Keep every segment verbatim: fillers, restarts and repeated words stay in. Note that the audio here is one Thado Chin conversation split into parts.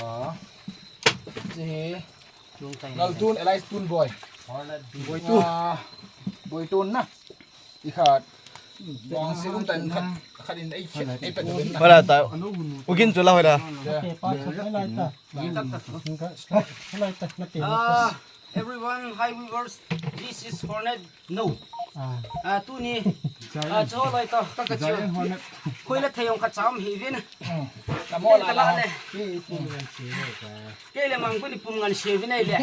Ah. Chi. Ngal tun, Elias tun boy. Boy tun. Ah, boy tun na. Ikhat. Bong si um tan khat, khat in ei khet, ei pet na. Hola ta. Ugin chu la hola. Yeah. Ah, everyone, hi viewers. This is Hornet. No. Ah. Ah, tuni. Ah, cho loi to, ka ka cho. Koi la thayong ka cham hi vin. Ka mo la la le. Ke le mang kuni pum ngan se vin ai le.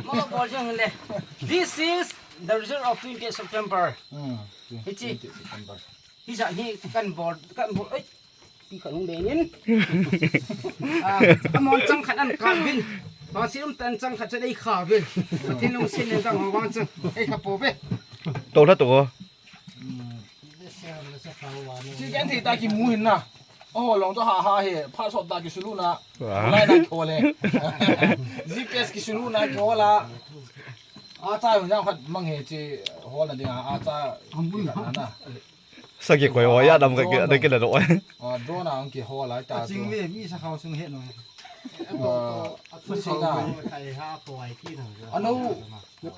Mo bol jeng le. This is the result of twenty September. Hmm. Hichi. September. Hi ja hi kan bol, kan bol. Oi. Pi khat hung dengin. Ah, amon chang khat an kap vin. Bang si um tan chang khat chan ei kha vin. Pathen lungset nen tang ho vang chang. Ei kha po ve. To la to. Chi kan thei ta kimu hin na. Oh, long to ha ha he. Pha sop ta kisulu na. Wah. Lai na ko le. G P S kisulu na ko la. A cha yong jang khat mang he chi hol na ding a, a cha. Ambul na na. Sagi koi o ya dam ka ki, da ki la do. Ah, drone a ang ki hol lai ta. Ching ve mi sa khau sung he no. Ah, fu si na. Kai ha ko ai ki na. Ano,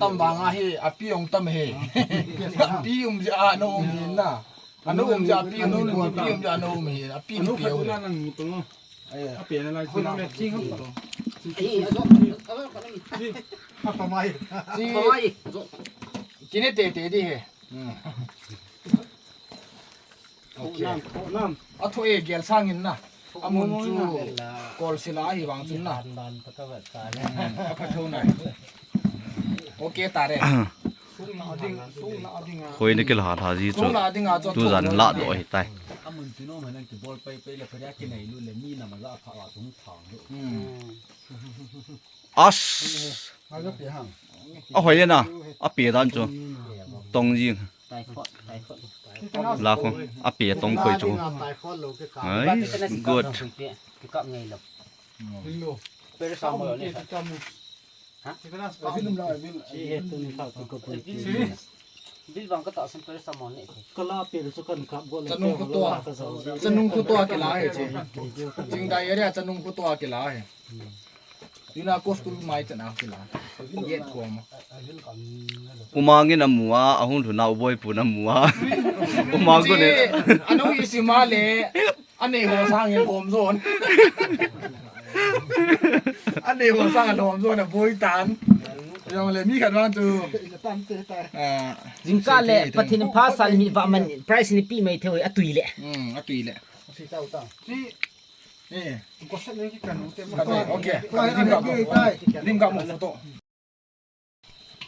tam ba nga he, api ong tam he. Api um ja ano um he na. Ano um ja api um, api um ja ano um he. Api ni pi o. Ai, a pe na lai, chi na le, chi ho. Ai, a zo, a zo, a zo. Chi. Apa mai? Chi. Apa mai? Zo. Chi ne te te di he. Hmm. Okay. Nam, nam. A tho e gel sang in na. A mun chu kol sila hi vang chun na. Dan, dan, ta ka vet ta le. Hmm, a pha tho na. Okay, ta re. Sung na ding, sung na ding a. Koi na kila tha ji chu. Sung na ding a chu tu jan la do hi tai. Amun tu no man ki bol pai pai le pha ya ki nai lu le mi na ma la pha la tung thang lu. Hmm. As. Aga pe hang. A hoi le na. A pe dan chu. Tong jing. Tai khot, tai khot. La kho. A pe tong khoi chu. Tai khot lo ke ka. Ai, good. Ki kap ngai lo. Hello. Paracetamol ne. Ha? Bil bang ka ta san paracetamol ne. Kala pe chu kan kap go le. Chanung khutua. Chanung khutua kila he che. Jing dai area chanung khutua kila he. Ina ko school mai chana kila. Yet ko ma. Umang in amu a, ahung lhun a, u boi pu na mu a. Umang ko ne. Ano isi ma le. Anei ho sang in hom zon. Anei ho sang in hom zon a boi tan. Yong le mi khat vang tu. Ah. Jingkah le, Pathen in pha san mi va man prize ni pi mai thei a tui le. Hmm, a tui le. Si tau tau. Si. Eh. Ko sa ne ki kanu te. Kanu, okay. Lim ka mo. Lim ka mo photo.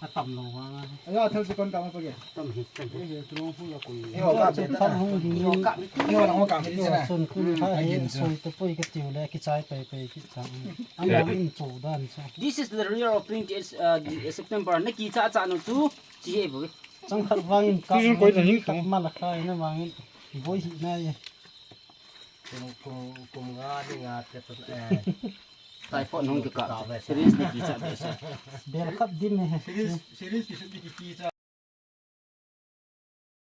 A tam lo wa. Aya thal si kon ka ma page. Tam hi, tam hi. Eh, tu long hu la ko. Eh, ho ka be ta. Thal hung hi. Ho ka. Eh, ho ka. Sun ku ha he, sun tu poi ka tiu le, ki chai pai pai ki chang. Ang ang in chu dan chu. This is the rear of twenty-eight, uh, September. Na ki cha cha no chu. Chi he bo. Chang khat vang in ka. Koi na hin khat ma la khai na vang in. Boi hi na ye. Kum, kum, kum nga ni nga te, eh. Typhoid nung ki ka. Serious ni ki cha be sa. Bel khat dim he. Serious, serious ki sut ni ki cha.